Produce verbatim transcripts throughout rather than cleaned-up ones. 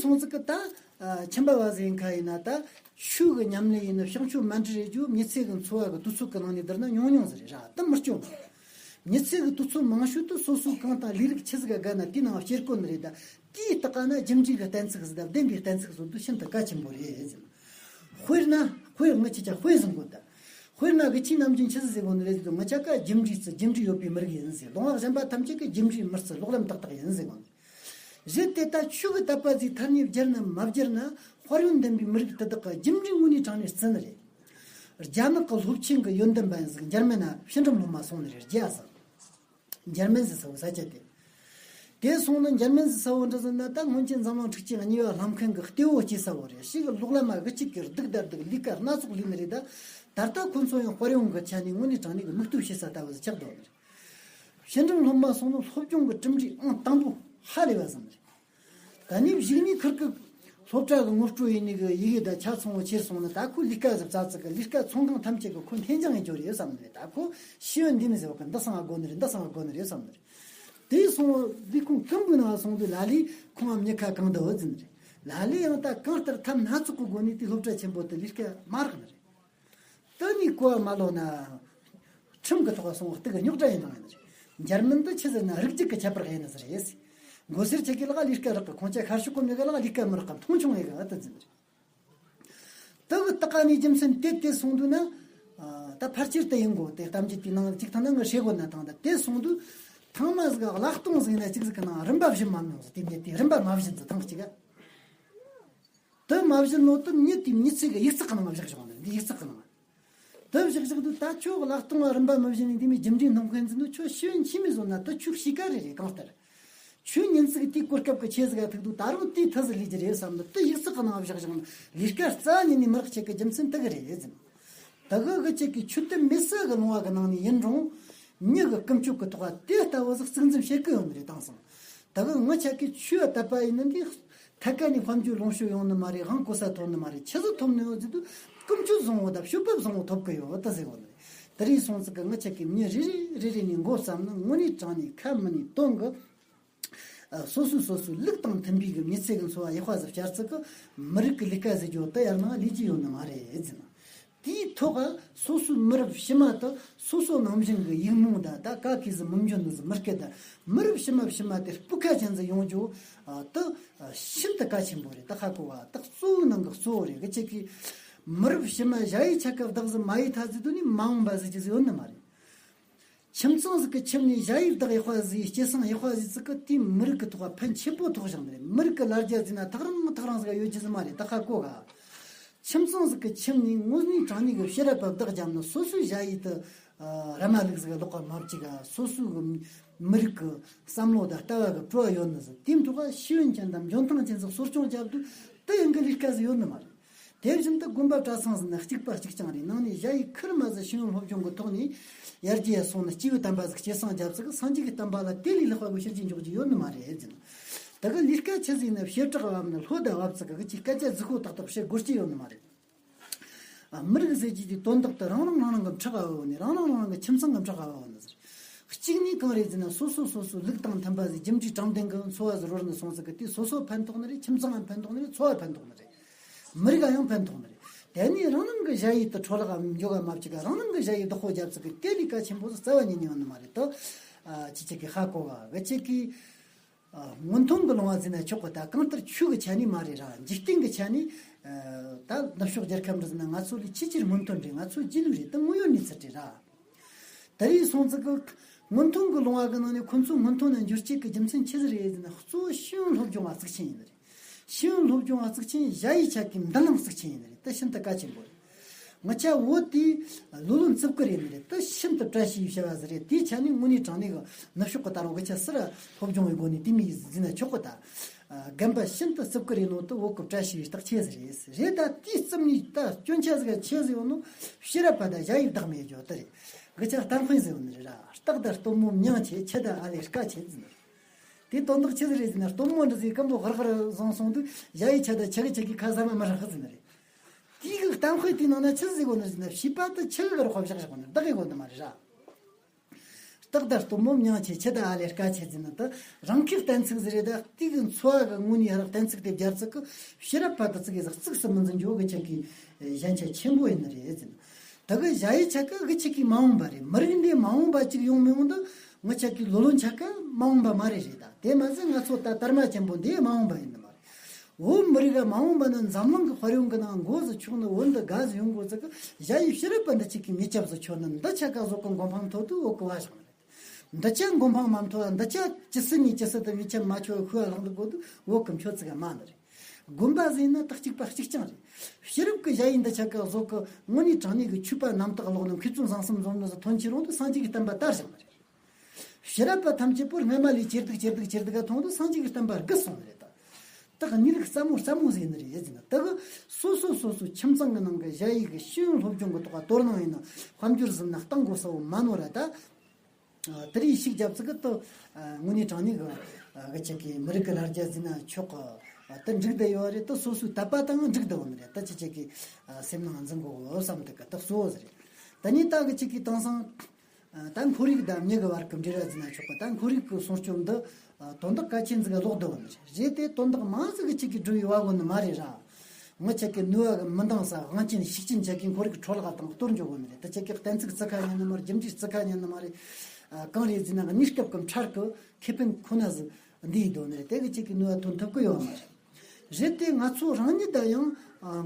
སོང་ཙི་གི་ད་ཨ་ཁྱིམ་པ་བ་ཟིག་ཡིན་ཁ་ཡིན་ན། ད་ཆོས་གི་ཉམས་ལེན་ཡིན་ན་བྱང་ཆུབ་མ་འདྲི་རེད་རྒྱུ། མི་ཚེ་གི་འཚོ་བ་གི་དུས་ཚོད་གི་ནང་ནས་བསྡུར་ན་ཉུང་ཉུང་ཟིག་རེད་ར། ད་མི་སྐྱོ་མ། མི་ཚེ་གི་དུས་ཚོད་མང་ཤོས་དུ་སོ་སོའི་གང་དང་ལས་རིགས་ཆི་ཟིག་ག་དགའ་ན་དེའི་ནང་སྐྱེལ་དགོས་ནི་རེད། ད་དེའི་སྟག་ན་རྒྱུ་འབྲས་གི་གཏན་ཚིགས་ཟིག་དང་བདེན་པའི་གཏན་ཚིགས་ཟིག་དུ་ཤིན་ཏུ་གལ་ཆེན་པོ་རེད་ཟེར། དཔེར་ན་དཔེ་ངི་ཆི་ཆ་དཔེ་ཟིག་གོ་ད། དཔེར་ན་གི་ཆི་ནམ་རྒྱུན་ཆི་ཟིག་ཟེར་གོ་ནི་རེད་ཟེར་དུ། ངི་ཆ་ཀ་རྒྱུ་འབྲས་རྩི་རྒྱུ་འབྲས་ཡོད་པའི་མི་རིགས་ཡིན་ཟེར། ལུང་བ་གཞན་པ་ཐམས་ཅད་ཀྱི་རྒྱུ་འབྲས་མི་རྩི་ལོག་ལམ་ཏག་ཏག་ཡིན་ཟེར་གོ་ནི་རེད། དེ་ད་ཆོས་གི་དད་པ་ཟིག་ཐར་ནས་བསྒྱུར་ན་མ་བསྒྱུར་ན་དཔལ་ཡོན་ལྡན་པའི་མི་རིགས་དེ་དག་གི་རྒྱུ་འབྲས་དངོས་གནས་དྲང་ནས་རྩི་ནི་རེད། རྒྱ་ནག་གི་སློབ་ཆེན་གི་ཡོན་ཏན་པ་ཡིན་ཟིག་འཇར་མན་ན་ཕྱི་འགྲིམ་སློབ་མ་སོང་ནི་རེད། རྒྱ་ཟིག་འཇར་མན་ཟིག་ས་བོ་ས་ཆ་དེ། དེ་སོང་ན་འཇར་མན་ཟིག་ས་བོ་འདྲ་ཟིག་ན་ད་སྔོན་ཆད་འཛམ་གླིང་འཁྲུག་ཅིང་གཉིས་པ་ལྷམ་མཁན་གི་གཏེ་བོ་སྐྱེས་ས་བོ་རེད། ཞིག་གི་ལོག་ལ་མ་གི་གཅིག་གི་སྡུག་དར་སྡུག་ལས་ཀ་སྣ་ཚོགས་ལས་ནི་རེད། ད་ད་ལྟ་ཁོ་ཚོ་ཡང་དཔལ་ཡོན་གི་ཆ་ནས་དངོས་གནས་དྲང་གནས་གི་མིག་ལྟོས་བྱེད་ས་ལྟ་བུ་ཟིག་ཆགས་འདུག་ནི་རེད། ཕྱི་འགྲིམ་སློབ་མ་སོང་ནི་སློབ་སྦྱོང་གི་གྲུབ་འབྲས་ཨང་དང་པོ་ཧ་ལས་པ་ཟིག་ནི་རེད། ད་ནི་གཞུག་ནས་ཁིར་གི་སློབ་གྲྭ་གི་ངོ་སྤྲོད་ཡིན་ནི་གི་ཡི་གེ་ད་ཆ་ཚང་བོ་ཁྱེར་སོང་ན། ད་ཁོ་ལས་ཀ་ཟིག་བཙལ་ཙི་གི་ལས་ཀ་ཚོང་ཁང་ཐམས་ཅད་གི་ཁོ་འཐེན་ཅང་ཡིན་རྒྱུ་རེད་བསམ་ནི་རེད། ད་ཁོ་ཤེས་ཡོན་འདི་མི་ཟེར་བ་གི་འདི་སང་ང་དགོ་ནི་རེད། འདི་སང་ང་དགོ་ནི་རེད་བསམ་ནི་རེད། དེ་སོང་བོ་འདི་ཁོང་ཀུན་པོའི་ནང་སོང་དུས་ལ་ལས་ཁོང་ང་མྱི་ཁ་གང་དུ་འོད་ཟིན་ནི་རེད། ལ་ལས་ཡང་ད་གང་ལྟར་ཐབས་སྣ་ཚོགས་གི་སྒོ་ནས་དེ་སློབ་གྲྭ་ཆེན་པོ་དུ་ལས་ཀ་མ་རག་ནི་རེད། ད་ནི་གོ་བ་མ་ལོག་ན། ཁྲིམས་ཀྱི་ཐོག་སོང་བ་སྟེགས་རྙོག་དྲ་ཡིན་དང་ཡིན་ཟེར། འཇར་མན་དུ་ཆི་ཟེར་ན་རིགས་རྒྱུད་ཀྱི་ཁྱད་པར་ཡིན་ཟེར་ཡེ་ཟེར། མགོ་སེར་ཆེ་གི་ལག་ལས་ཀ་རག་གི། ཁོང་ཆ་ཤར་ཕྱོགས་གོ་མི་གི་ལག་ལས་ཀ་མི་རག་གི། མཐོང་ཆུང་ཡི་གི་ཨ་ད་ཟེར། དུ་གི་ཏག་ནི་རྒྱུ་མཚན་དེ་དེ་སོང་དུས་ན། ད་ཕལ་ཆེར་དུ་ཡིན་གོ། དེ་གཏམ་རྒྱུད་དེ་ནང་གཅིག་ཐང་ན་ངི་ཧྲེ་གོ་ན་ཐང་ད་དེ་སོང་དུས། ཐང་མ་ཟིག་ག་ལག་སྟོང་ཟིག་ན་གཅིག་ཟིག་གི་ནང་རིམ་པ་བཞིན་མ་མྱོང་ཟེར། དེ་མྱི་དེ་རིམ་པ་མ་བཞིན་ཟེར་ཐང་གཅིག་ག་དུ་མ་བཞིན་ནོ་དུ་མྱི་དེ་མྱི་ཚེ་གི་ཡིག་ཚགས་ནང་བཞག་བཞག་ནི་འདི་ཡིག་ཚགས་ནང་། དུ་བཞག་བཞག་དུ་ད་ཁྱོད་ལག་སྟོང་བ་རིམ་པ་མི་བཞིན་ནི་འདི་མི་རྒྱུ་འབྲས་འདོམ་མཁན་ཟིན་དུ་ཁྱོད་ཤེས་ཡོན་ཆི་མི་བཟོ་ན་དུ་ཁྱོད་ཤི་ཀ་རེ་རེ་གང་ལྟར། ཁྱོད་ཉིན་ཚིག་དེའི་གོ་སྐབས་ཀྱི་ཆེ་ཟིག་ག་ཐུག་དུ་ད་རུང་དེའི་ཐུ་ཟིག་ལས་རྒྱུ་རེད་བསམ་ནི་དུ་ཡིག་ཚགས་ནང་བཞག་བཞག་ནི་ལས་ཀ་རྩ་ཉིད་ནས་མི་རག་ཆེད་ཀྱི་རྒྱུ་མཚན་དུ་གི་རེད་ཟིན། དུ་གི་གི་ཆེད་ཀྱི་ཆུ་དུ་མི་ས་གི་ལུང་བ་གི་ནང་ནས་ཡིན་རུང་། མྱི་གི་ཀུན་སྤྱོད་ཀྱི་ཐོག་ལ་དེ་ལྟ་བུ་ཟིག་གཙིགས་འཛིན་བྱེད་ཀི་ཡོད་ནི་རེད་དང་སང་། ད་གི་ངི་ཆ་གི་ཆོས་དད་པ་ཡིན་ནི་འདི། ཐད་ཀ་ནས་དཔལ་འབྱོར་ལོངས་སྤྱོད་ཡོང་ནི་མ་རེད། དབང་གོ་ས་ཐོབ་ནི་མ་རེད། ཆི་ཟིག་ཐོབ་ནི་ཡོད་ཟེར་དུས། ཀུན་སྤྱོད་བཟང་བོ་དང་སྤྱོད་པ་བཟང་བོ་ཐོབ་ཀི་ཡོད་ད་ཟེར་གོ་ནི་རེད། དེ་རིང་སོང་ཙི་གི་ངི་ཆ་གི་མྱི་རེ་རེ་རེ་རེ་ནས་མགོ་བརྩམས་ན་དངོས་གནས་དྲང་ནས་ཁ་མི་ནས་དོན་གི། ཨ། སོ་སོས་སོ་སོའི་ལུགས་དང་མཐུན་པའི་གི་མྱི་ཚེ་གི་འཚོ་བ་ཡག་པ་ཟིག་བསྐྱལ་ཙི་གི། མི་རིགས་ཀྱི་ལས་ཀ་ཟེར་རྒྱུ་དེ་ཡར་ནང་ལས་རྒྱུ་ཡོད་ནི་མ་རེད་ཟེར་ན། དེའི་ཐོག་སོ་སོའི་མི་རབས་ཕྱི་མ་དུ་སོ་སོ་ནང་བཞིན་གྱི་ཡིག་རྨོངས་དང་ད་ག་གི་ཟིག་མི་འཇོན་ནི་ཟིག་མི་སྐད་དང་། མི་རབས་ཕྱི་མ་ཕྱི་མ་དེ་སྤུས་ཀ་ཅན་ཟིག་ཡོང་རྒྱུ་དུ་ཤིན་ཏུ་གལ་ཆེན་པོ་རེད། ད་ཧ་གོ་བ་ད་གཙོ་བོའི་ནང་གི་གཙོ་བོ་རེད། གི་ཅིག་གི་མི་རབས་ཕྱི་མ་ཞ་ཡི་ཆ་ག་བདག་ཟིག་མ་ཡི་ཐ་ཟིག་དུ་ནི་མ་འོངས་པ་ཟིག་ཅི་ཟིག་ཡོད་ནི་མ་རེད། ཁྱིམ་ཚང་ཟིག་གི་ཁྱིམ་ནས་ཞ་ཡི་བདག་ཡག་པ་ཟིག་སྐྱེ་སང་ཡག་པ་ཟིག་ཙི་གི་དེའི་མི་རིགས་ཀྱི་ཐོག་ཕན་ཆེན་པོ་ཐོགས་བཞག་ནི་རེད། མི་རིགས་ཀྱི་ལ་རྒྱ་ཟིན་ན་ཐག་རིང་ཐག་རིང་ཟིག་ཡོད་རྒྱུ་ཟིག་མ་རེད། ད་ཧ་གོ་ག་ཁྱིམ་ཚང་ཟིག་གི་ཁྱིམ་ནས་དངོས་གནས་དྲང་གནས་ཀྱི་ཕྱི་རབས་པ་བདག་རྒྱབ་ནི་སོ་སོའི་ཞ་ཡི་དུ་ར་མ་ལུག་ཟིག་ལོག་ག་མ་བཅུག་ག་སོ་སོའི་གི་མི་རིགས་ཀྱི་བསམ་བློ་དང་ལྟ་བ་གི་བྲོ་བ་ཡོད་ནི་ཟིག་དེའི་ཐོག་ཤེས་ཡོན་ཅན་དང་འཇོན་ཐང་ཅན་ཟིག་གསོ་སྐྱོང་བྱ་དུས་དུ་ཡང་གི་ལས་ཀ་ཟིག་ཡོད་ནི་མ་རེད། དེ་བཞིན་དུ་དགོན་པ་གྲྭ་ཚང་ཟིན་ན་གཅིག་པ་གཅིག་རྐྱང་རེད། ནང་ནས་ཞ་ཡི་ཁིར་མ་ཟིག་ཤེས་ཡོན་སློབ་སྦྱོང་གི་ཐོག་ནས་ཡར་རྒྱས་སོང་ན་སྐྱེས་བུ་དམ་པ་ཟིག་སྐྱེ་སངས་རྒྱབ་ཟིག་སངས་རྒྱས་ཀྱི་བསྟན་པ་ལ་དེ་ལས་ལྷག་པ་གི་ཕྱིར་གྱིས་འཇོག་རྒྱུ་ཡོད་ནི་མ་རེད་ཟེར། ད་གི་ལས་ཀ་ཆི་ཟིག་ན་བྱེ་བྲག་བབ་ན་ལྷོད་ད་བབ་ཟིག་གི་ཅིག་སྐད་ཆ་རྫིག་པོ་ཏག་ཏག་བཤད་དགོས་རྒྱུ་ཡོད་ནི་མ་རེད། ཨ། མི་རིགས་ཟེར་རྒྱུ་དེ་དོན་དག་ཏུ་རང་རང་རང་རང་གི་ཕྲག་ག་བབ་ནས་རང་རང་རང་རང་གི་ཁྱིམ་ཚང་གི་ཕྲག་ག་བབ་ནི་ཟེར། གཅིག་ནས་གང་རེད་ཟེར་ན་སོ་སོ་སོ་སོའི་ལུགས་དང་མཐུན་པ་ཟིག་རྒྱུ་འབྲས་དྲང་ལྡན་གྱི་འཚོ་བ་ཟིག་རོལ་ནས་སོང་ཟིག་གི་དེ་སོ་སོ་ཕན་ཐོགས་ནི་རེད། ཁྱིམ་ཚང་ཡང་ཕན་ཐོགས་ནི་རེད། འཚོ་བ་ཕན་ཐོགས་ནི་རེད། མི་རིགས་ཡང་ཕན་ཐོགས་ནི་རེད། དེ་ནས་རང་རང་གི་ཞ་ཡི་དུ་འཕྲོ་བརླག་འཇོག་ག་མ་བཅུག་ག་རང་རང་གི་ཞ་ཡི་བདག་པོ་རྒྱབ་ཟིག་གི་དེ་ལས་ཀ་ཆེན་པོ་ཟིག་རྩ་བ་ཉིད་ནས་ཡོང་ནི་མ་རེད་དོ། ཨ། ཅི་ཅིག་གི་ཧ་གོ་བ་གི་ཅིག་གི། ཨ། སྔོན་ཐོན་གི་ལུང་བ་ཟེར་ན་ཆོག་གི། ད་གང་ལྟར་ཆོས་གི་ཆ་ནས་མ་རེད་ར། འཇིག་རྟེན་གི་ཆ་ནས། ཨ། ད་ནུབ་ཕྱོགས་རྒྱལ་ཁབ་འདྲ་ཟེར་ན་ང་ཚོ་ལས་ཆེས་ཆེར་སྔོན་ཐོན་རེད། ང་ཚོ་རྗེས་ལུས་རེད། ད་དངོས་ཡོད་གནས་ཚུལ་རེད་ར། ད་རེས་སོང་ཙི་གི་སྔོན་ཐོན་གི་ལུང་བ་གི་ནང་ནས་ཁོ་ཚོ་སྔོན་ཐོན་ན་འགྱུར་བྱེད་གི་རྒྱུ་མཚན་ཆི་ཟིག་རེད་ཟེར་ན་གཙོ་བོ་ཤེས་ཡོན་སློབ་སྦྱོང་བ་གཙིགས་ཆེན་ཡིན་ནི་རེད། ཤེས་ཡོན་སློབ་སྦྱོང་བ་གཙིགས་ཆེན་ཞ་ཡི་ཆ་གི་མདུན་ལམ་གཙིགས་ཆེན་ཡིན་ནི་རེད། ད་ཤིན་ཏུ་གལ་ཆེན་པོ་རེད། ང་ཆ་བོད་དེ་ལོ་ལོན་རྩིབ་ཀི་རེད་ནི་རེད། ད་ཤིན་ཏུ་བཀྲ་ཤིས་བྱ་བ་ཟིག་རེད། དེའི་ཆ་ནས་དངོས་གནས་དྲང་གནས་གི་ནུབ་ཕྱོགས་གི་ད་རུང་གི་ཆ་སི་ར་སློབ་སྦྱོང་བའི་སྒོ་ནས་དེ་མི་ཟིན་ན་ཆོག་གི། ད་རྒན་པ་ཤིན་ཏུ་རྩིབ་ཀི་རེད་ནོ་དུ་བོད་གི་བཀྲ་ཤིས་བྱ་རྟགས་ཆེ་ཟིག་རེད། རེད། ད་དེའི་རྩིབ་ནས་ད་སྐྱོན་ཆ་ཟིག་ཆེ་ཟིག་ཡོད་ནོ་ཕྱི་རབས་པ་ད་ཞ་ཡི་བདག་མེད་རྒྱུ་དེ་རེད། གི་ཆ་གཏམ་དཔེ་ཟེར་བ་ནི་རེད་ར། སྟག་དང་སྟོན་མོ་མྱིང་ཆེ། ཁྱི་དང་ཨ་ལས་སྐད་ཆེ་ཟེར་ནི་རེད། དེ་དོན་དག་ཆི་ཟིག་རེད་ཟེར་ན་སྟོན་མོ་འདྲ་ཟིག་སྐམ་པོ་ཧར་ཧར་བཟུང་སོང་དུས་ཞ་ཡི་ཆ་དང་ཆ་གི་ཆ་གི་ཁ་ཟ་མ་མ་རག་ཟེར་ནི་རེད། དེའི་གི་གཏམ་དཔེ་དེའི་ནང་ན་ཆི་ཟིག་གོ་ནི་ཟེར་ན་བྱིས་པ་དེ་ཆི་གི་རོགས་བཞག་བཞག་གོ་ནི་བདག་གི་གོ་ནི་མ་རེད་ར། སྟག་དང་སྟོན་མོ་མྱང་ཆེ་ཁྱི་དང་ཨ་ལས་དཀའ་ཆེ་ཟེར་ན་ད་རང་གི་གཏན་ཚིགས་ཟེར་རེད། ད་དེ་གི་འཚོ་བ་གི་ངོ་ནས་ཧ་རག་གཏན་ཚིགས་དེ་སྦྱར་ཚིག་གི་ཕྱི་རབས་པ་དུ་ཚིག་གི་ཟག་ཚིགས་སུ་མི་འཛིན་འཇོག་གི་ཆེད་ཀྱི་ཞན་ཆ་ཆེན་པོ་ཡིན་ནི་རེད་ཟེར་ན། ད་གི་ཞ་ཡི་ཆ་ག་གི་ཆེད་ཀྱི་མ་འོངས་པ་རེད། མི་རིགས་འདི་མ་འོངས་པ་ཅིག་ཡོང་མི་འོང་ད་ང་ཆ་གི་ལོ་ལོན་ཆ་ག་མ་འོངས་པ་མ་རེད་རེད། ད་དེ་མ་ཟད་ང་ཚོ་ད་དར་མ་ཆེན་པོ་འདི་མ་འོངས་པ་ཡིན་ནི་མ་རེད། བོད་མི་རིགས་མ་འོངས་པ་ནི་འཛམ་གླིང་གི་དཔལ་ཡོན་གྱི་ནང་མགོ་ཟིག་ཆོག་ནི་བོད་འདི་དགའ་ཟིག་ཡོང་དགོས་ཟིག་གི་ཞ་ཡི་ཕྱི་རབས་པ་འདི་ཆེད་ཀྱི་མི་སྐྱབས་སུ་ཆོག་ནི་འདི་ཆ་ག་བཟོ་གི་མགོ་འཕང་མཐོ་དུ་འོག་གི་བ་བཞག་ནི་རེད། འདི་ཆ་མགོ་འཕང་མ་མཐོ་བ་འདི་ཆ་ཇི་སྲིད་ནས་ཇི་སྲིད་དུ་མི་ཆ་མ་ཆོག་ཤུ་བ་ལྷག་འདུག་གོ་དུ་འོག་གི་མཆོད་ཚིག་ག་མ་ནི་རེད། དགོན་པ་ཟིན་ན་ད་གཅིག་པ་གཅིག་རྐྱང་རེད། ཕྱི་རབས་ཀྱི་ཞ་ཡི་འདི་ཆ་ག་བཟོ་གི་དངོས་གནས་དྲང་གནས་ཀྱི་ཆོས་པ་རྣམ་དག་ལོག་ནི་མཁས་བཙུན་བཟང་གསུམ་འཛོམས་ནི་ཟིག་ཐོན་ཆེ་རུང་དུ་སངས་རྒྱས་ཀྱི་བསྟན་པ་དར་བཞག་ནི་རེད། ཕྱི་རབས་པ་ཐམས་ཅད་པོར་སྔ་མ་ལས་ཇེ་སྡུག་ཇེ་སྡུག་ཇེ་སྡུག་ག་མཐོང་དུ་སངས་རྒྱས་ཀྱི་བསྟན་པ་རྒུད་སོང་ནི་རེད་ད། ད་གནས་ལུགས་སླ་མོ་སླ་མོ་ཟིག་ནི་རེད་ཟེར་ན་ད་གི་སོ་སོ་སོ་སོའི་ཁྱིམ་ཚང་གི་ནང་གི་ཞ་ཡི་གི་ཤེས་ཡོན་སློབ་སྦྱོང་གི་ཐོག་ག་དོ་སྣང་ཡིན་ན་དཔལ་འབྱོར་ཟིན་ན་གཏང་དགོས་ས་བོ་མ་ནོར་ར་ད། དེ་རིགས་ཤིག་རྒྱབ་ཚིག་གི་ཏོ། དངོས་གནས་དྲང་གནས་གི་གི་ཆེད་ཀྱི་མི་རིགས་ཀྱི་ལ་རྒྱ་ཟིན་ན་ཆོག་གི་ད་འགྲིག་བསྡད་ཡོད་རེད། ད་སོ་སོའི་དད་པ་དང་འགྲིག་བསྡད་ཡོད་ནི་རེད། ད་ཆེ་ཆེ་གི་སེམས་ནང་འཛིན་དགོས་བསམ་དེ་གི་ད་གཙོ་བོ་ཟིག་རེད། ད་ནི་ད་གི་ཆེད་ཀྱི་དེང་སང་ད་ཁོར་ཡུག་དང་མྱི་གི་བར་གི་འབྲེལ་བ་ཟིན་ན་ཆོག་གི་ད་ཁོར་ཡུག་གི་སྲུང་སྐྱོབ་འདི་དོན་དག་གལ་ཆེན་ཟིག་ག་ལོག་བསྡད་ཡོད་ནི་རེད། རེད་དེ་དོན་དག་མང་ཟིག་གི་ཆེད་ཀྱི་འགྲུལ་བའི་བ་གོ་ནི་མ་རེད་ར། ང་ཆ་གི་ནུས་པ་གི་མི་འདང་ས་དབང་ཅན་ཤུགས་ཅན་ཆ་གི་ཁོར་གི་འཕྲོ་བརླག་དང་གཏོར་འཇོག་གོ་ནི་རེད། ད་ཆ་གི་གཏན་ཚིགས་བརྩི་ཁ་ཉན་ནི་མ་རེད། རྒྱུ་འབྲས་བརྩི་ཁ་ཉན་ནི་མ་རེད། གང་རེད་ཟེར་ན་གནས་སྐབས་ཀྱི་འཕྲལ་གི་ཁེ་ཕན་ཁོ་ན་ཟིག་འདི་ཡི་དོན་ནི་རེད། དེ་གི་ཆ་གི་ནུས་པ་ཐོན་ཐུབ་གི་ཡོད་མ་རེད། རེད་དེ་ང་ཚོ་རང་ཉིད་ད་ཡང་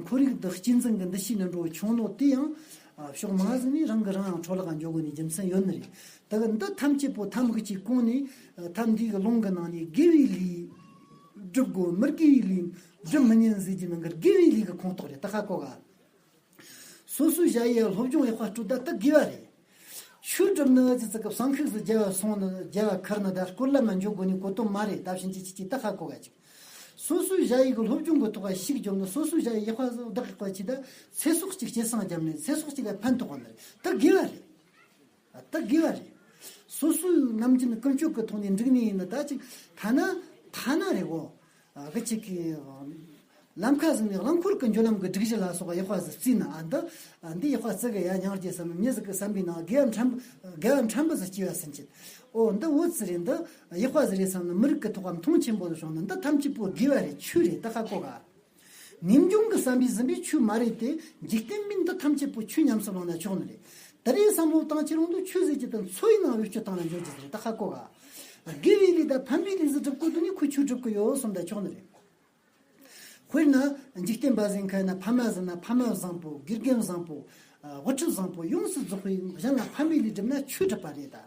ཁོར་ཡུག་འདི་གཅེས་འཛིན་གི་འདུ་ཤེས་ནི་འགྲོ་ཆུང་ནོ་དེ་ཡང་ཕྱོགས་མང་ཟིག་ནས་རང་གི་རང་ཡང་འཕྲོ་བརླག་འཇོག་གོ་ནི་རྒྱུ་མཚན་ཡོད་ནི་རེད། ད་གི་འདི་ཐམས་ཅད་པོ་ཐམ་གི་ཅིག་གོང་ནས་ཐམ་འདི་གི་ལུང་གི་ནང་ནས་དགེ་བའི་ལས། སྒྲུབ་དགོས། མི་དགེ་བའི་ལས་སྒྲུབ་མི་ཉན་ཟེར་གྱི་ནང་གི་དགེ་བའི་ལས་ཀྱི་ཁོངས་གཏོགས་རེད། ད་ཧ་གོ་ག་སོ་སོའི་ཞ་ཡི་སློབ་སྦྱོང་ཡག་པ་སྤྲོད་ད་ད་དགེ་བ་རེད། ཆོས་སྒྲུབ་ནི་ཙི་ཙི་གི་བསམ་ཤུགས་སུ་རྒྱལ་བ་སོང་ནི་རྒྱལ་བ་ཁུར་ནི་ད་སྐོར་ལ་མ་འཇོག་དགོས་ནི་གོ་དོན་མ་རེད། ད་ཕྱིན་ཅི་ཅི་ཅི་ད་ཧ་གོ་ག་ཅིག་སོ་སོའི་ཞ་ཡི་གི་སློབ་སྦྱོང་གི་ཐོག་ག་ཤུགས་རྒྱོབ་ནི་སོ་སོའི་ཞ་ཡི་ཡག་པ་ཟིག་བདག་ཡག་པ་ཅི་ད་ཚེ་སྲོག་ཅིག་སྐྱེད་སྲིང་རྒྱབ་ནི་ཚེ་སྲོག་ཅིག་ལ་ཕན་ཐོགས་ནི་རེད། ད་དགེ་བ་རེད། ད་དགེ་བ་རེད། སོ་སོའི་ནམ་རྒྱུན་ཀུན་སྤྱོད་ཀྱི་ཐོག་ནས་འགྲིག་ནི་ཡིན་ན་ད་ཅིག་ཐ་ན་ཐ་ན་རེད་གོ། གི་ཅིག་གི་ལམ་ཁ་ཟིན་ནས་རླངས་འཁོར་གྱི་འགྲོ་ལམ་གྱི་སྒྲིག་གཞི་ལ་སོགས་ཡག་པ་ཟིག་བརྩིས་ན་ཨ་འདི་འདི་ཡག་པ་བརྩི་གི་ཡ་ཉང་རྒྱལ་བསམ་མི་ཟིག་གི་བསམ་པའི་ནང་དགེ་བ་ཕྲན་དགེ་བ་ཕྲན་བུ་ཟིག་སྐྱེ་བ་ཟིན་ཆེད། ཨོ་འདི་འོ་ཙི་རེད། འདི་ཡག་པ་ཟིག་རེད་བསམ་ན་མི་རིགས་ཀྱི་ཐོག་མཐོང་ཆེན་པོ་ཟིག་བྱུང་ན་འདི་ཐམས་ཅད་པོ་དགེ་བ་རེད། ཆོས་རེད། ད་ཧ་གོ་ག་ངེས་འབྱུང་གི་བསམ་པས་ཟིན་པའི་ཆོས་མ་རེད་དེ། འཇིག་རྟེན་མིན་འདི་ཐམས་ཅད་པོ་ཆོས་ཉམས་སུ་བླངས་ན་ཆོག་ནི་རེད། ད་རེས་བསམ་བློ་བཏང་ཕྱིར་འོང་དུ་ཆོས་ཟེར་གྱི་དང་འཚོ་བའི་ནང་བེད་སྤྱོད་བཏང་ན་འཇོག་རྒྱུ་ཟེར་ད་ཧ་གོ་ག་དགེ་བའི་ལས་དང་ཕན་པའི་ལས་སུ་སྒྲུབ་དགོས་དུ་ནི་ཁོ་ཆོས་སྒྲུབ་གི་ཡོད་གསུངས་ད་ཆོག་ནི་རེད། དཔེར་ན་འཇིག་རྟེན་པ་ཟེར་མཁན་ན་ཕ་མ་ཟེར་ན་ཕ་མ་བཟང་པོ་དགེ་རྒན་བཟང་པོ་དབུ་ཁྲིད་བཟང་པོ་ཡོངས་སུ་རྫོགས་པའི་གཞན་ལ་ཕན་པའི་ལས་སྒྲུབ་ན་ཆོས་སྒྲུབ་པ་རེད་ད།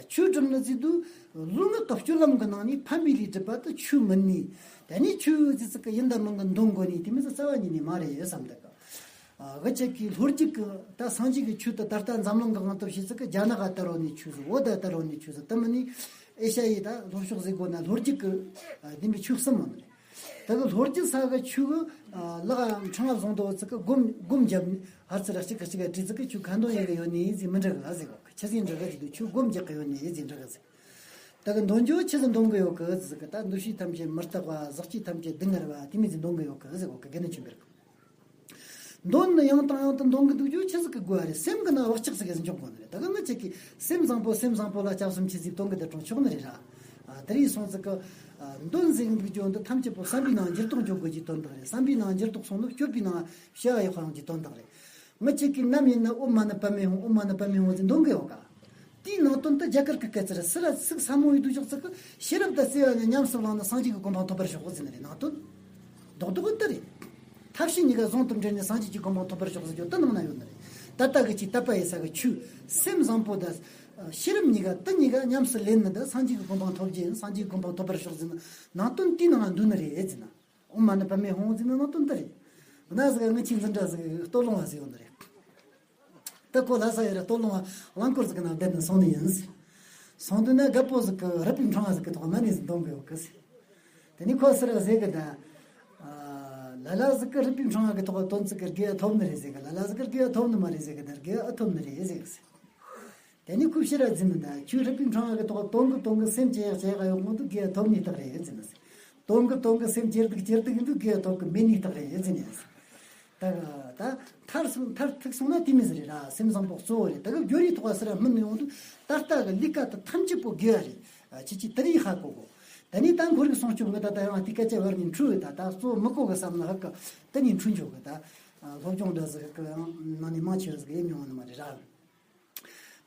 ཆོས་སྒྲུབ་ནི་ཟེར་དུས་ལུས་ངག་གི་སྤྱོད་ལམ་གྱི་ནང་ནས་ཕན་པའི་ལས་སྒྲུབ་པ་དེ་ཆོས་མིན་ནི། དེ་ནས་ཆོས་ཟེར་ཚིག་གི་ཡིན་དང་མིན་གྱི་འདོན་དགོས་ནི་དེ་མི་ཚེ་རྩ་བ་ཉིད་ནས་མ་རེད་བསམ་འདུག་གི་ཨ་གི་ཆེད་ཀྱི་ལྷོ་རྒྱུད་ཀྱི་ད་སངས་རྒྱས་ཀྱི་ཆོས་དེ་ད་ལྟ་འཛམ་གླིང་གི་དབང་དུ་བྱས་ཚིག་གི་རྒྱ་ནག་ག་དར་རོ་ནི་ཆོས་ཟེར། བོད་ད་དར་རོ་ནི་ཆོས་ཟེར། དེ་མིན་ནི་ཨེ་ཤ་ཡའི་ད་ལྷོ་ཕྱོགས་ཟེར་དགོས་ན་ལྷོ་རྒྱུད་ཀྱི་ཨ་བདེན་པའི་ཆོས་གསུམ་མོ་ནི། ད་གི་ལྷོ་རྒྱུད་ས་གི་ཆོས་གི་ཨ་ལག་ཕྲེང་བ་བཟུང་དོ་ཚིག་གི་སྒོམ་སྒོམ་བརྒྱབ་ནི་ཧར་ཚུར་གཅིག་གི་གཅིག་ག་བྲིས་ཚིག་གི་ཆོས་ཁ་འདོན་ཡེ་གི་ཡོད་ནི་ཟེར་མི་འདྲ་གི་ཨ་ཟེར་གོ་གི་ཆི་ཟིག་འདྲ་གི་ཟེར་དུས་ཆོས་སྒོམ་རྒྱག་གི་ཡོད་ནི་ཟེར་འདྲ་གི་ཟེར། ད་གི་འདོན་རྒྱུ་ཆི་ཟིག་འདོན་གི་ཡོད་གི་ཟེར་གི་ད་འདུ་ཤེས་ཐམས་ཅད་མི་རྟག་པ་ཟག་བཅས་ཐམས་ཅད་སྡུག་བསྔལ་བ་དེ་མི་ཟིག་འདོན་གི་ཡོད་གི་ཟེར་གོ་གི་དགེ་འདུན་ཆོས་འཕེལ་གི་འདོན་ནི་ཡང་དང་ཡང་དུ་འདོན་གི་འདུག་རྒྱུ་ཆི་ཟིག་གི་དགོས་པ་རེད། སེམས་གི་ནང་བག་ཆགས་ཟིག་གི་འཇོག་དགོས་ནི་རེད། ད་གི་ང་ཅག་གི་སེམས་བཟང་པོ་སེམས་བཟང་པོ་ལ་སྐྱབས་སུ་མཆི་ཟིག་འདོན་གི་འདི་གྲོང་ཆོག་ནི་རེད་ར། ཨ་དེ་རིང་སོང་ཟིག་གི་ཨ་འདོན་ཟིག་འདུག་རྒྱུ་འདི་ཐམས་ཅད་པོ་བསམ་པའི་ནང་འགྱུར་ལྡོག་འཇོག་དགོས་ཀྱི་དོན་དག་རེད། བསམ་པའི་ནང་འགྱུར་ལྡོག་སོང་ནི་སྤྱོད་པའི་ནང་བྱ་བ་ཡག་པ་ཡོང་གི་དོན་དག་རེད། ང་ཅག་གི་ནམ་ཡིན་ན་ཨོཾ་མ་ཎི་པདྨེ་ཧཱུྃ་ཨོཾ་མ་ཎི་པདྨེ་ཧཱུྃ་ཟིག་འདོན་གི་ཡོད་ག་དེའི་ནང་དོན་དུ་རྒྱ་གར་གི་སྐད་ཚར་སི་ར་ཚིག་ས་མོ་ཡི་དུ་ཞོག་ཚིག་གི་ཤེས་རབ་དང་བརྩེ་བ་ནི་ཉམས་སུ་བླངས་ནས་སངས་རྒྱས་ཀྱི་གོ་འཕང་ཐོབ་པར་ཤོག་ཟེར་ནི་རེད། ནང་དོན་རྡོག་རྡོག་གི་དེ་རེད། ཐབས་ཤེས་གཉིས་ཀ་ཟུང་དུ་འབྲེལ་ནས་སངས་རྒྱས་ཀྱི་གོ་འཕང་ཐོབ་པར་ཤོག་ཟེར་རྒྱུ་དེ་ནང་ན་ཡོད་ནི་རེད། ད་ལྟ་གི་ཅིག་དད་པ་ཡེ་ས་གི་ཆོས་སེམས་བཟང་པོ་དང་ཤེས་རབ་གཉིས་ཀ་དེ་གཉིས་ཀ་ཉམས་སུ་ལེན་ནི་དང་སངས་རྒྱས་ཀྱི་གོ་འཕང་ཐོབ་རྒྱུ་ཡིན། སངས་རྒྱས་ཀྱི་གོ་འཕང་ཐོབ་པར་ཤོག་ཟེར་ནི་ནང་དོན་དེའི་ནང་འདུས་ནི་རེད་ཟེར་ན། ཨོཾ་མ་ཎི་པདྨེ་ཧཱུྃ་ཟེར་ན་ནང་དོན་དེ་རེད། གནའ་ཟིག་ག་ང་ཆོའི་འཛིན་གྲྭ་ཟིག་གི་སྟོད་ལུང་བ་ཟེར་ཡོད་ནི་རེད། ད་ཁོ་ལྷ་ས་ཡོད་ར་སྟོད་ལུང་བ་རླངས་འཁོར་ཟིག་གི་ནང་བསྡད་ནས་སོང་ནི་ཡིན། སོང་དུས་ན་རྒད་པོ་ཟིག་གི་རུས་པའི་འཕྲེང་བ་ཟིག་གི་ཐོག་མ་ནས་ཟིག་འདོན་གི་ཡོད་གི་ཟེར། དེ་ནས་ཁོ་སི་ར་ཟེར་གི་ད། ལ་ལ་ཟིག་གི་རུས་པའི་འཕྲེང་བ་གི་ཐོག་བཏོན་ཚིག་གི་དགེ་བ་ཐོབ་ནི་རེད་ཟེར་གི། ལ་ལ་ཟིག་གི་དགེ་བ་ཐོབ་ནི་མ་རེད་ཟེར་གི། ད་དགེ་བ་ཨ་ཐོབ་ནི་རེད་ཟེར་གི་ཟེར། དེ་ནས་ཁོས་ཕྱིར་ར་འཛིན་ནི་ད་ཁྱོད་རུས་པའི་འཕྲེང་བ་གི་ཐོག་གཏོང་གི་གཏོང་གི་སེམས་ཅན་ཡག་ཅན་ཡག་ཡོང་གོང་དུ་དགེ་བ་ཐོབ་ནི་རྟགས་རེད་ཟེར་ནི་ཟེར། གཏོང་གི་གཏོང་གི་སེམས་ཇེ་སྡུག་ཇེ་སྡུག་ཡིན་དུས་དགེ་བ་ཐོབ་གི་མེད་ནི་རྟགས་རེད་ཟེར་ནི་ཟེར། ད་ད་མཐར་སོང་མཐར་ཐུག་སོང་ན་དེ་མི་ཟེར་ར། སེམས་བཟང་པོ་གཙོ་བོ་རེད། ད་གི་སྦྱོར་བའི་ཐོག་ལ་སུ་ར་སྨིན་ཡོང་དུས་ད་ལྟ་གི་ལས་ཀ་དེ་ཐམས་ཅད་པོ་དགེ་བ་རེད། ཨ། ཁྱེད་ཀྱིས་དེ་རིགས་ཧ་གོ་གོ། ད་ནི་ད་ཁོར་ཡུག་སྲུང་སྐྱོབ་གི་ད་ད་ཡང་དེ་སྐད་ཆ་བར་ནས་འཁྲུལ་བའི་ད་ད་གཙོ་བོ་མི་གོ་གི་བསམ་ན་ཧ་གི་དེ་ནས་འཁྲུལ་འཇོག་གི་ད། ཨ། སློབ་སྦྱོང་འདྲ་ཟིག་གི་ཡང་ནང་ནས་མང་ཆེ་བ་ཟིག་ཡེ་མྱོང་བ་ནི་མ་རེད་ར།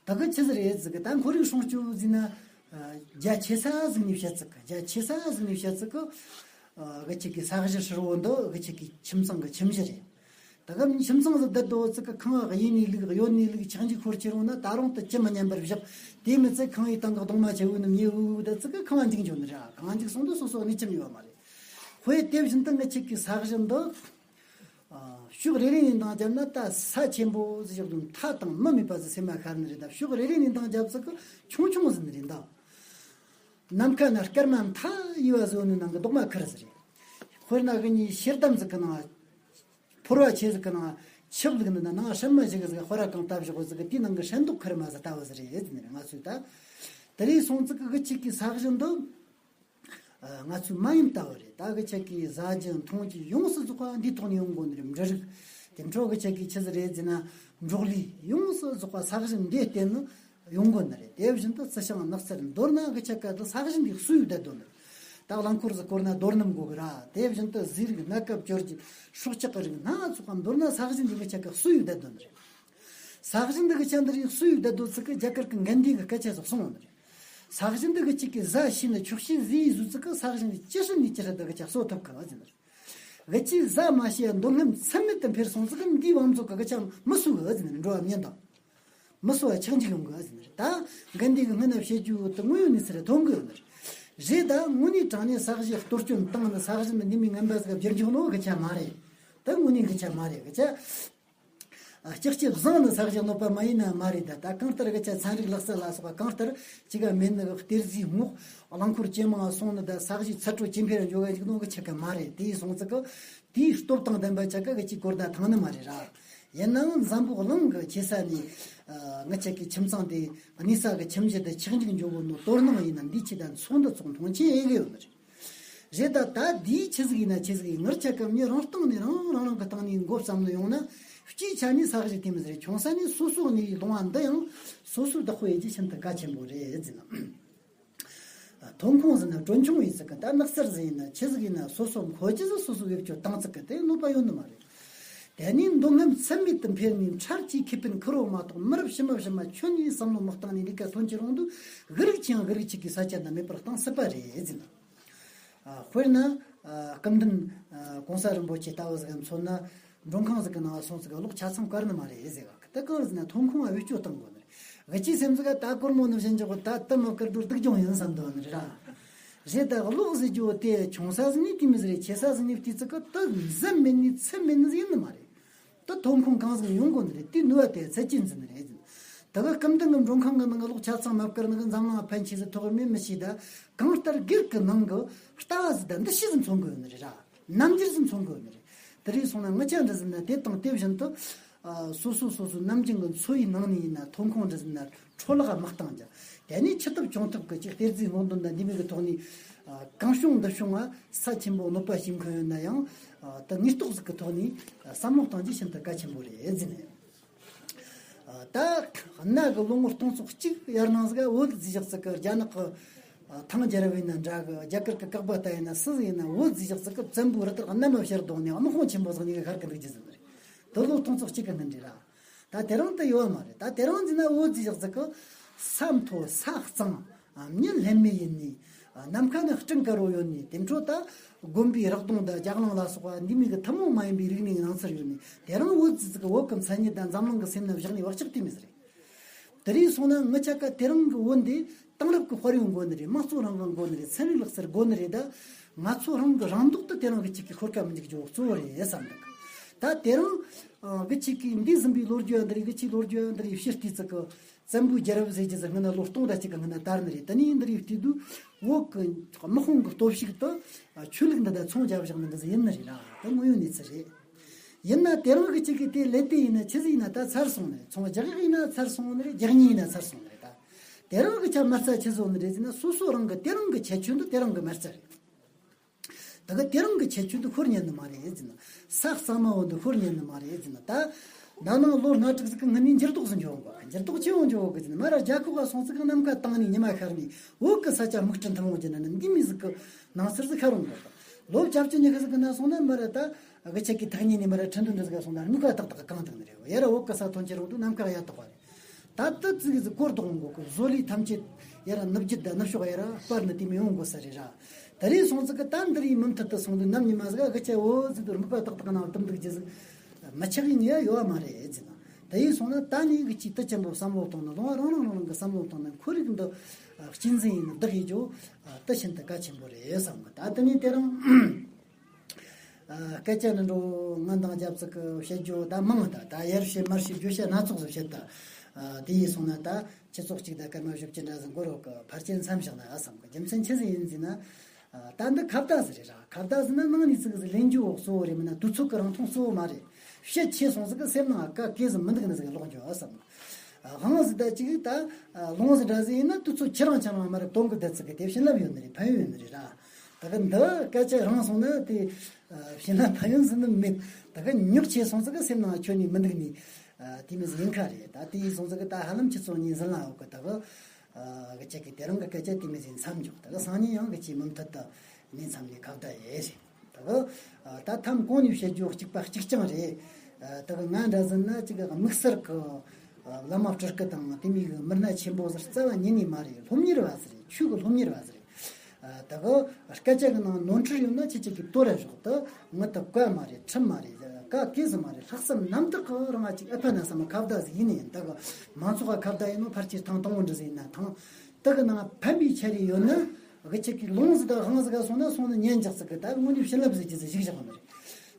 ད་གི་ཆི་ཟིག་རེད་ཟིག་གི་ད་ཁོར་ཡུག་སྲུང་སྐྱོབ་ཟིག་ན། ཨ། རྒྱ་ཆེ་ས་ཟིག་ནས་བཤད་ཟིག་གི་རྒྱ་ཆེ་ས་ཟིག་ནས་བཤད་ཟིག་གི་ཨ། གི་ཆེ་གི་ས་གཞི་ཧྲིལ་བོ་འདི་གི་ཆེ་གི་ཁྱིམ་ཚང་གི་ཁྱིམ་གཞི་རེད། ད་གི་ཁྱིམ་ཚང་ཟིག་བསྡད་དོ་ཟིག་གི་ཁང་བ་གཡས་ནས་ལུག་གཡོན་ནས་ལུག་ཆག་འཇིག་ཤོར་ཁྱེར་འོང་ན་ད་རུང་དུ་ཅི་མི་སྙམ་པར་བཞག་དེ་མི་ཚད་ཁང་བའི་སྟེང་གི་གདུང་མ་ཆེ་བོ་རྣམས་ཉེ་བོ་ད་ཟིག་གི་ཁང་བ་འཇིག་འཇོག་ནི་རེད། ཁང་བ་འཇིག་སོང་དུས་སོ་སོ་གནས་ཁྱིམ་ཡོད་མ་རེད། དཔེ་དེ་བཞིན་དུ་གི་ཆེ་གི་ས་གཞི་འདི། ཨ། ཕྱོགས་རེ་རེ་ནས་འདང་བརྒྱབ་ན་ད་ས་ཆེན་པོ་ཟིག་བཞག་དུས་མཐའ་དང་མུ་མེད་པ་ཟིག་སེམས་ལ་ཤར་ནི་རེད། ད་ཕྱོགས་རེ་རེ་ནས་འདང་བརྒྱབ་ཟིག་གི་ཆུང་ཆུང་ཟིག་ནི་རེད་ད། ནམ་མཁའ་ན་སྐར་མ་མཐའ་ཡས་པ་བཟོ་ནི་ནང་གི་རྡོག་མ་ཁུར་ཟིག་རེད། དཔེར་ན་གི་ནི་ཤེལ་དམ་ཟིག་གི་ནང་ཕོར་བ་ཆེ་ཟིག་གི་ནང་ཆུ་བླུགས་ནི་ན་ནང་ཧྲན་མ་ཞིག་ཟིག་ཧོ་ར་གང་བཏབ་བཞག་ཟིག་གི་དེའི་ནང་གི་ཧྲན་ཏོག་ཁུར་མ་ཟིག་ལྟ་བུ་ཟིག་རེད་ཟེར་ནི་རེད། ང་ཚོས་ད་དེ་རིང་སོང་ཙིག་གི་གི་ཆེ་གི་ས་གཞི་འདི། ཨ། ང་ཚོའི་མ་ཡུམ་ལྟ་བུ་རེད། ད་གི་ཆེ་གི་ཟ་རྒྱུ་འཐུང་རྒྱུ་ཡོངས་སུ་རྫོགས་པ་འདིའི་ཐོག་ནས་ཡོང་དགོས་ནི་རེད། འབྲུ་རིགས་དེ་འཕྲོ་གི་ཆེ་གི་ཆི་ཟིག་རེད་ཟེར་ན་འབྲོག་ལས་ཡོངས་སུ་རྫོགས་པ་ས་གཞི་འདིར་བརྟེན་ནས་ཡོང་དགོས་ནི་རེད། དེ་བཞིན་དུ་རྩི་ཤིང་ནགས་ཚལ་མདོར་ན་གི་ཆེ་ག་དེ་ས་གཞི་འདིས་གསོས་ཡོད་བསྡད་དོ་ནི་རེད། ད་རླངས་འཁོར་ཟིག་བསྐོར་ན་རྡོ་སྣུམ་དགོས་གི་ར། དེ་བཞིན་དུ་ཟས་རིགས་སྣ་ཁ་བཅོ་རྒྱུ་སྲོག་ཆགས་ཀྱི་རིགས་སྣ་ཚོགས་པ་མདོར་ན་ས་གཞི་འདི་གི་ཆེ་ག་གསོས་ཡོད་བསྡད་དོ་ནི་རེད། ས་གཞི་འདི་གི་ཆེ་འདི་རིགས་གསོས་ཡོད་བསྡད་དོ་ཙིག་གི་རྒྱ་གར་གི་དགའ་ལྡན་གི་སྐད་ཆ་ཟིག་གསུངས་ཡོད་ནི་རེད། ས་གཞི་འདི་གི་ཆེ་གི་ཟ་ཤེས་ན་ཆོག་ཤེས་ཟས་བཟོ་ཙིག་གི་ས་གཞི་འདི་ཅི་ཧྲི་ནས་ཅི་ཧྲི་འདི་གི་ཆེ་གསོ་ཐུབ་གི་ཟེར་ནི་རེད། གི་ཆེ་ཟ་མ་ཤེས་འདོད་རྔམ་ཚད་མེད་དུ་འཕེལ་སོང་ཙིག་གི་འདིའི་བང་མཛོད་གི་གི་ཆེ་མི་གསོ་གི་ཟེར་ནི་རེད། འགྲོ་བ་མྱི་དང་མི་གསོ་བ་ཆག་འཇིག་ཡོང་གི་ཟེར་ནི་རེད། ད་དགའ་ལྡན་གི་སྔན་ན་བཤད་རྒྱུ་དེ་དངོས་ཡོད་གནས་ཚུལ་རེད། མཐོང་གི་ཡོད་ནི་རེད། རེད། ད་དངོས་གནས་དྲང་གནས་ས་གཞི་གཏོར་སྐྱོན་བཏང་ནི་ས་གཞི་མི་འདི་མི་ངན་པ་ཟིག་བསྒྱུར་འཇུག་ནོ་གི་ཆེ་མ་རེད། ད་དངོས་གནས་གི་ཆེ་མ་རེད་གི་ཆེ། ལྕགས་ཀྱི་བཟང་ནི་ས་གཞི་གནོད་པ་མ་ཡིན་ན་མ་རེད། ད་ད་གང་ལྟར་གི་ཆ་ཚན་རིག་ལག་རྩལ་ལ་སོགས་པ་གང་ལྟར་ཅི་ག་མེད་ནི་གཏེར་རྫས་སྔོག་རླངས་འཁོར་ཇེ་མང་སོང་ནི་ད་ས་གཞི་ཚ་དྲོད་ཇེ་འཕེལ་འགྱོ་ག་འཇུག་ནོ་གི་ཆེ་ག་མ་རེད། དེ་ཡིན་སོང་ཙིག་གི་དེའི་སྟོབས་དང་ལྡན་པ་ཆ་ག་གི་ཅིག་གོ་བརྡ་བཏང་ནི་མ་རེད་ར། ཡིན་ནའང་འཛམ་བུ་གླིང་གི་ཆེ་ས་ནས་ང་ཆ་གི་ཁྱིམ་ཚང་དེ་གནས་ས་གི་ཁྱིམ་གཞི་དེ་ཆག་འཇིག་འགྱོ་གོ་ནོ་དོ་སྣང་ཡིན་ན་འདི་ཆེ་ད་ཚོགས་འདུ་ཚོགས་མཐོང་ཆེན་ཨེ་གི་ཡོད་ནི་རེད། རེད། ད་ད་དེའི་ཆི་ཟིག་ཡིན་ན་ཆི་ཟིག་ཡིན། ངར་ཆ་སྐབས་ནས་རང་སྟེང་ནས་རང་རང་རང་གི་སྟེང་ནས་འགོ་བརྩམས་ནས་ཡོང་ན་སྤྱིའི་ཆ་ནས་ས་གཞི་དེ་མི་ཟེར། ཆུང་ས་ནས་སོ་སོ་གནས་པའི་ལུང་བ་འདི་ཡང་སོ་སོའི་བདག་པོ་ཡེད་རྒྱུ་ཤིན་ཏུ་གལ་ཆེན་པོ་རེད་ཟེར་ན། ཐོན་ཁུངས་ཟེར་ན་གྲོན་ཆུང་ཡིན་ཟིག་གི། ད་ནགས་ཚལ་ཟིག་ཡིན་ན་ཆི་ཟིག་ཡིན་ན་སོ་སོ་མཁོ་རྒྱུ་ཟིག་སོ་སོ་བེད་སྤྱོད་བཏང་ཟིག་གི་དེ་གནོད་པ་ཡོད་ནི་མ་རེད། དེ་ནས་འདོད་རྔམ་ཚད་མེད་དུ་འཕེལ་ནས་འཕྲལ་གྱི་ཁེ་ཕན་ཁུར་རོ་མ་གཏོགས་མི་རབས་ཕྱི་མ་ཕྱི་མ་ཁྱོན་ནས་བསམ་བློ་མ་བཏང་ནས་ལས་ཀ་ཐོན་གྱི་རུང་དུས་གི་རིགས་ཅིག་ཡང་གི་རིགས་ཅིག་གི་ས་ཆ་འདི་མེད་པར་བཏང་སྲིད་པ་རེད་ཟེར་ན། ཨ། དཔེར་ན། ཨ། སྐུ་མདུན། ཨ། གོང་ས་རིན་པོ་ཆེ་ལྟ་བུ་ཟིག་མཚོན་ན་མགྲོན་ཁང་ཟིག་གི་ནང་སོང་ཟིག་གློག་ཆ་ཚང་བཀར་ནི་མ་རེད་ཟེར་ག་ད་གང་ཟེར་ན་ཐོན་ཁུངས་ལ་བེད་སྤྱོད་བཏང་དགོས་ནི་རེད། གི་ཅི་སེམས་ཟིག་ག་ད་སྒོར་མོ་ནི་བཞིན་འཇོག་གི་ད་དུ་མི་བཀར་དུས་སྡུག་སྦྱོང་ཡིན་བསམ་འདོད་ནི་རེད་ར། རེད། ད་གློག་ཟེར་རྒྱུ་དེ་ཆུང་ས་ཟིག་ནས་དེ་མི་ཟེར། ཆེ་ས་ཟིག་ནས་དེ་ཙི་གི་དུ་འཛད་མེད་ནི་ཚད་མེད་ནི་ཟིག་ཡིན་ནི་མ་རེད། ད་ཐོན་ཁུངས་གང་ཟིག་ཡོང་དགོས་ནི་རེད། དེའི་ནུས་པ་དེ་ཚད་ཅན་ཟིན་ནི་རེད། ད་གི་སྐུ་མདུན་གི་མགྲོན་ཁང་གི་ནང་གི་གློག་ཆ་ཚང་མ་བཀར་ནི་གི་འཛམ་གླིང་ཕན་ཆེ་ཟིག་ཐོགས་མེད་མི་ཤེས། ད་གང་ལྟར་སྒེར་གི་ནང་གི་ལྟ་བ་ཟིག་ད་འདུ་ཤེས་ཟིག་མཚོན་དགོས་ནི་རེད་ར། རྣམ་འགྱུར་ཟིག་མཚོན་དགོས་ནི་རེད། དེ་རིགས་སོང་ན་ངི་ཆ་འདྲ་ཟིན་ན་དེ་དང་དེ་བཞིན་དུ། ཨ། སོ་སོ་སོ་སོའི་ནམ་རྒྱུན་གི་འཚོ་བའི་ནང་ནས་ཡིན་ན་ཐོན་ཁུངས་འདྲ་ཟིན་ན་འཕྲོ་བརླག་མི་གཏང་རྒྱུ། དེ་ནས་ཆུ་ཐུབ་ཆུང་ཐུབ་གི་ཅིག་གཏེར་རྫས་སྔོག་འདོན་དང་འདི་མིན་གི་ཐོག་ནས། ཨ། གང་བྱུང་འདི་བྱུང་ང་ས་ཆེན་པོ་གནོད་པ་བྱེད་མཁན་ཡོད་ན་ཡང་། ཨ། ད་ངེས་རྟོགས་ཟིག་གི་ཐོག་ནས་བསམ་བློ་གཏང་རྒྱུ་ཤིན་ཏུ་གལ་ཆེན་པོ་རེད་ཟེར་ནས། ཨ། ད་གནའ་གི་ལོ་ངོ་སྟོང་ཚོ་གཅིག་ཡར་ནང་ཟིག་ག་བོད་ཟེར་ཞག་ཟིག་གི་རྒྱ་ནག་གི། ཨ། ཐང་རྒྱལ་རབས་ཡིན་ན་འདྲ་གི། རྒྱ་གར་གི་ཀག་པ་ཏ་ཡིན་ན་སུ་ཟིག་ཡིན་ན་བོད་ཟེར་ཞག་ཟིག་གི་བཙན་པོའི་རི་དྭགས་གནམ་མ་བཤར་བསྡད་ནས་དམག་དཔུང་ཆེན་པོ་ཟིག་ནས་ཤར་གི་འདུག་རྒྱུ་ཟིག་ནི་རེད། དེ་ལོ་སྟོང་ཚོ་གཅིག་གི་སྔོན་རེད་ར། ད་དེ་རིང་དུ་ཡོད་མ་རེད། ད་དེ་རིང་འཛིན་ན་བོད་ཟེར་ཞག་ཟིག་གི་ས་མཐོ་ས་གཙང་། ཨ། མྱི་ལྷད་མེད་ཡིན་ནི། ཨ། ནམ་མཁའ་ནི་སྤྲིན་དཀར་བོ་ཡོད་ནི། དེ་འཕྲོ་ད་དགོན་པའི་རག་དུང་དང་རྒྱ་གླིང་ལ་སོགས་པ་འདི་མིན་གི་ཐུན་མོང་མ་ཡིན་པའི་རིག་གནས་ཀྱི་སྣང་ཚུལ་ཡོད་ནི། དེ་རིང་བོད་ཟེར་ཟིག་གི་བོད་གི་མཚན་ཉིད་དང་འཛམ་གླིང་གི་སེམས་ན་བཞག་ནས་བག་ཆགས་དེ་མི་ཟེར། དེ་རིང་སོང་ན་ངི་ཆ་ག་དེ་རིང་གི་བོད་འདི་དེང་རབས་ཀྱི་དཔལ་ཡོན་དགོས་ནི་རེད། དམངས་གཙོ་རང་དབང་དགོས་ནི་རེད། ཚན་རིག་ལག་རྩལ་དགོས་ནི་རེད། ད་ང་ཚོ་རང་གི་རང་འདོད་དུ་དེ་རིང་གི་གཅིག་གི་ཤོར་ཀ་མི་འཇུག་རྒྱུ་གཙོ་བོ་རེད་བསམ་འདུག་ད་དེ་རིང་གི་གཅིག་གི་འདས་ཟིན་པའི་ལོ་རྒྱུས་འདི་རིགས། གི་ཆེའི་ལོ་རྒྱུས་འདི་རིགས་ཕྱི་ལྟས་ཙི་གི་བཙན་པོའི་རྒྱལ་རབས་ཟེར་རྒྱུ་ཟིག་སྔོན་ན་ལོ་སྟོང་དང་གཅིག་གི་སྔོན་ན་དར་ནི་རེད། དེ་ནས་འདི་རིགས་བལྟས་དུས་བོད་གི་དམག་དཔུང་གི་སྟོབས་ཤུགས་དུ་ཆོས་ལུགས་འདི་དག་མཚོན་རྒྱབ་བཞག་ནི་འདི་ཟིག་ཡིན་ནི་རེད་ར། དེ་དངོས་ཡོད་གནས་ཚུལ་རེད། ཡིན་ན་དེ་རིང་གི་གཅིག་གི་དེ་ལས་དེ་ཡིན་ན་ཆི་ཟིག་ཡིན་ན་ད་ཚར་སོང་ནས། ཚོང་རྒྱག་ཡག་ཡིན་ན་ཚར་སོང་ནི་རེད། རྒྱག་ཉེས་ཡིན་ན་ཚར་སོང་ནི་རེད། ད་དེ་རིང་གི་ཆ་མ་རྩ་ཆི་བཟོ་ནི་རེད་ཟེར་ན། སོ་སོ་རང་གི་དེ་རིང་གི་ཁྱད་ཆོས་འདི་དེ་རིང་གི་མ་རྩ་རེད། ད་གི་དེ་རིང་གི་ཁྱད་ཆོས་འདི་ཤོར་ཉན་ནི་མ་རེད་ཟེར་ན། ས་གཙང་མ་བོ་འདི་ཤོར་ཉན་ནི་མ་རེད་ཟེར་ན། ད་ད་ནང་ལོ་ལྔ་དྲུག་ཟིག་གི་སྔོན་ནས་འགྱུར་ལྡོག་ཟིག་འགྱོ་འོང་གོ། འགྱུར་ལྡོག་ཆེ་བོ་འགྱོ་གི་ཟེར་ན། མ་ར་རྒྱ་ཁོག་ག་སོང་ཟིག་གི་ནམ་མཁའ་དྭངས་ནས་ཉི་མ་ཤར་ནས་བོད་གི་ས་ཆ་མིག་སྤྲིན་ཐུང་བོ་གྱི་ནང་ནས་འདི་མོ་ཟིག་གི་ནང་སར་ཟིག་ཤར་འོང་གོ། ལོ་བཅོ་བརྒྱད་ཉི་ཤུ་ཟིག་གི་ནང་སོང་ན་མ་ར་ད་གི་ཆེ་གི་ཐག་ཉེ་ནས་མ་ར་ཁྲིན་ཏུ་འདྲ་ཟིག་ག་སོང་ན་སྨུག་པ་ཏག་ཏག་གང་དང་ནི་རེད། ཡ་ར་བོད་གི་ས་ཐོན་ཁྱེར་འོང་དུས་ནམ་མཁའ་ཡ་ཏོག་པ་རེད། ད་ལྟ་ཙིག་གི་ཟིག་གོ་ལྡོག་འོང་གོ་གི། བཟོ་ལས་ཐམས་ཅད་ཡ་ར་ནུབ་རྒྱུད་དང་ནུབ་ཕྱོགས་ཡ་ར་སྤར་ནི་དེ་མི་ཡོང་གོ་ས་རེད་ར། ད་རེས་སོང་ཙིག་གི་ད་འདི་རེས་མུ་མཐུད་དུ་སོང་དུས་ནམ་ཉི་མ་ཟིག་ག་གི་ཆ་བོ་ཟིག་དུ་སྨུག་པ་ཏག་ཏག་ནང་བཏུམ་འདུག་རྒྱུ་ཟིག་མི་ཆགས་ཡིན་ཡ་ཡོད་བ་མ་རེད་ཟེར་ན། ད་ཡིན་སོང་ན་ད་ནི་གི་ཅིག་ཏི་ཅན་པོ་བསམ་བློ་གཏོང་ན། ལོང་བ་རང་རང་རང་རང་གི་བསམ་བློ་གཏོང་ན་ཁོར་ཡུག་འདི་གཅེས་འཛིན་ཡིན་ན་བདག་ཡིན་རྒྱུ་ད་ཤིན་ཏུ་གལ་ཆེན་པོ་རེད་བསམ་གི། ད་དེ་ནས་དེ་རིང་ཨ། སྐད་ཆ་ནི་འགྲོ་ང་དང་རྒྱབ་ཚིག་གི་བཤད་རྒྱུ་ད་མང་། ད་ད་ཡར་བཤད་མར་བཤད་རྒྱུ་བཤད་སྣ་ཚོགས་སུ་བཤད། ད་ཨ། དེ་ཡིན་སོང་ན་ད་ཆུ་ཚོད་གཅིག་དང་སྐར་མ་བཞི་བཅུ་འདྲ་ཟིག་འགོར་རོགས་གི། ཕལ་ཆེར་མཚམས་བཞག་ན་ཨ་བསམ་གི། རྒྱུ་མཚན་ཆི་ཟིག་ཡིན་ཟེར་ན། ཨ། ད་འདི་ཁ་བརྡ་ཟིག་རེད་ར། ཁ་བརྡ་ཟེར་ན་ནང་ནས་ཚིག་ཟིག་ལེན་རྒྱུ་འོག་གཙོ་བོ་རེད། མིན་ན་དུས་ཚོད་གི་རིང་ཐུང་གཙོ་བོ་མ་རེད། བཤད་ཆེ་སོང་ཟིག་གི་སེམས་ནང་ཀ་ཀེ་ཟིག་མི་འདུག་ནི་ཟིག་ལོག་འགྱོ་ཨ་བསམ་གི། ཨ། དབང་ཟིག་ད་ཅིག་ད་ཨ། ལོང་ཟིག་འདྲ་ཟིག་ཡིན་ན་དུས་ཚོད་ཁྱེད་རང་ཁྱེད་རང་མར་གཏོང་གི་བསྡད་ཚིག་གི་དེ་བྱིན་རླབས་ཡོད་ནི་རེད། ཕན་ཡོན་ཡོད་ནི་རེད་ར། ད་གི་འདི་སྐད་ཆ་རིང་སོང་ན་དེ་ཨ། བྱིན་རླབས་ཕན་ཡོན་ཟེར་ནི་མེད། ད་གི་ཉོག་ཆེ་སོང་ཟིག་གི་སེམས་ནང་ཁྱོན་ནས་མི་འདུག་ནི། ཨ། དེ་མོ་ཟིག་ཡིན་ཁ་རེད། ད་དེ་ཡིན་སོང་ཟིག་གི་ད་ཧ་ལམ་ཁྱེད་ཚོ་གཉིས་ཟིན་ལ་འོག་གི། ད་གི་ཨ། གི་ཅིག་གི་དེ་རིང་གི་སྐད་ཆ་དེ་མོ་ཟིག་མཚམས་འཇོག། ད་གི་སང་ཉིན་ཡང་གི་ཅིག་མུ་མཐུད་དུ་གནས་མཚམས་ནས་ཁ་བརྡ་ཡེ་ཟེར། ད་གི་ཨ། ད་ཐམ་གོང་ནས་བཤད་རྒྱུ་གཅིག་པ་གཅིག་རྐྱང་རེད། ཨ། ད་གི་ང་འདྲ་ཟིན་ན་ཅིག་གི་དམིགས་བསལ་གི་ཨ། བླ་མ་སྤྲུལ་སྐུ་དང་དེ་མོ་གི་མི་སྣ་ཆེན་པོ་ཟིག་རྩ་བ་ཉིད་ནས་མ་རེད། སློབ་གཉེར་བ་ཟིག་རེད། ཆོས་གི་སློབ་གཉེར་བ་ཟིག་རེད། ཨ། ད་གི་སྐད་ཆ་གི་ནང་ནོར་འཁྲུལ་ཡོད་ན་ཁྱེད་ཅག་གིས་དོར་ར་ཞོག། ད་ངི་ད་བཀའ་མ་རེད། ཁྲིམས་མ་རེད། ཀ་ཀེ་ཟིག་མ་རེད། ལྷག་བསམ་རྣམ་དག་གི་རང་ང་ཅིག་ཨ་ཕ་ན་བསམ་ཁ་བརྡ་ཟིག་ཡིན་ནི་ཡིན། ད་གི་མང་ཚོགས་ག་ཁ་བརྡ་ཡིན་ནོ་ཕལ་ཆེར་ཐེངས་དང་པོ་འདྲ་ཟིག་ཡིན་ན། ཐེངས་ད་གི་ནང་ཕན་པའི་ཆ་རེ་ཡོད་ན། གི་ཅིག་གི་ལོང་ཟིག་དང་དབང་ཟིག་ག་སོང་ན་སོང་ན་ཉན་རྒྱག་ཟིག་གི། ད་དངོས་གནས་བྱིན་རླབས་ཟིག་ཅི་ཟིག་ཞིག་བཞག་ནི་རེད།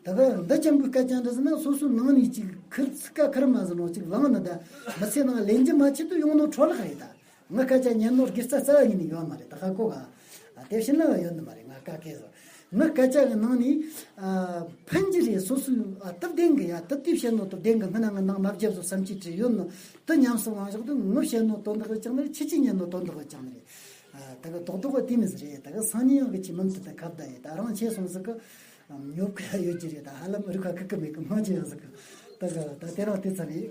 ད་གི་འདི་ཅན་པོའི་སྐད་ཆ་འདྲ་ཟིག་ན་སོ་སོའི་ནང་ནས་ཅིག་ཁུར་ཚིག་ཀ་ཁུར་མ་ཟིག་ནོ་ཅིག་ལངས་ནི། ད་མི་ཚེ་ནང་ལེན་རྒྱུ་མ་ཆེད་དུ་ཡོང་ནོ་འཕྲོ་བརླག་རེད། ད་ངི་སྐད་ཆ་ཉན་ནོ་དགེ་རྩ་རྩ་བ་ཉིད་ནས་ཡོད་མ་རེད། ད་ཧ་གོ་ག། ཨ། དེ་བྱིན་རླབས་ཡོད་ནི་མ་རེད། ང་ཀ་ཀེ་ཟིག་ངི་སྐད་ཆ་གི་ནང་ནས་ཨ། ཕན་གྱི་རེད། སོ་སོའི་ཨ། སྟབས་བདེན་གི་ཡ། ད་དེ་བཤད་ནོ་སྟབས་བདེན་གི། སྔ་ན་ངི་ནང་མ་བརྒྱབ་བཟོ་བསམ་ཅི་ཅི་ཡོད་ནོ་དེ་ཉམས་སུ་བླངས་བཞག་དུས་ངི་བཤད་ནོ་དོན་དག་གི་ཅང་ནི་རེད། ཁྱེད་ཀྱིས་ཉན་ནོ་དོན་དག་གི་ཅང་ནི་རེད། ཨ། ད་གི་རྡོག་རྡོག་གི་དེ་མོ་ཟིག་རེད། ད་གི་སང་ཉིན་ཡང་གི་ཅིག་མུ་མཐུད་དུ་ཁ་བརྡ་ཡེ། ད་རང་ཆེ་སོང་ཟིག་གི་ཉོབ་གི་ཡོད་ཀྱི་རེད། ད་ཧ་ལམ་རུ་ཁ་ཁུག་གི་མེད་གི། མ་ཅི་ཡང་ཟིག་གི། ད་གི་ད་དེ་རང་དེ་ཚར་རེད།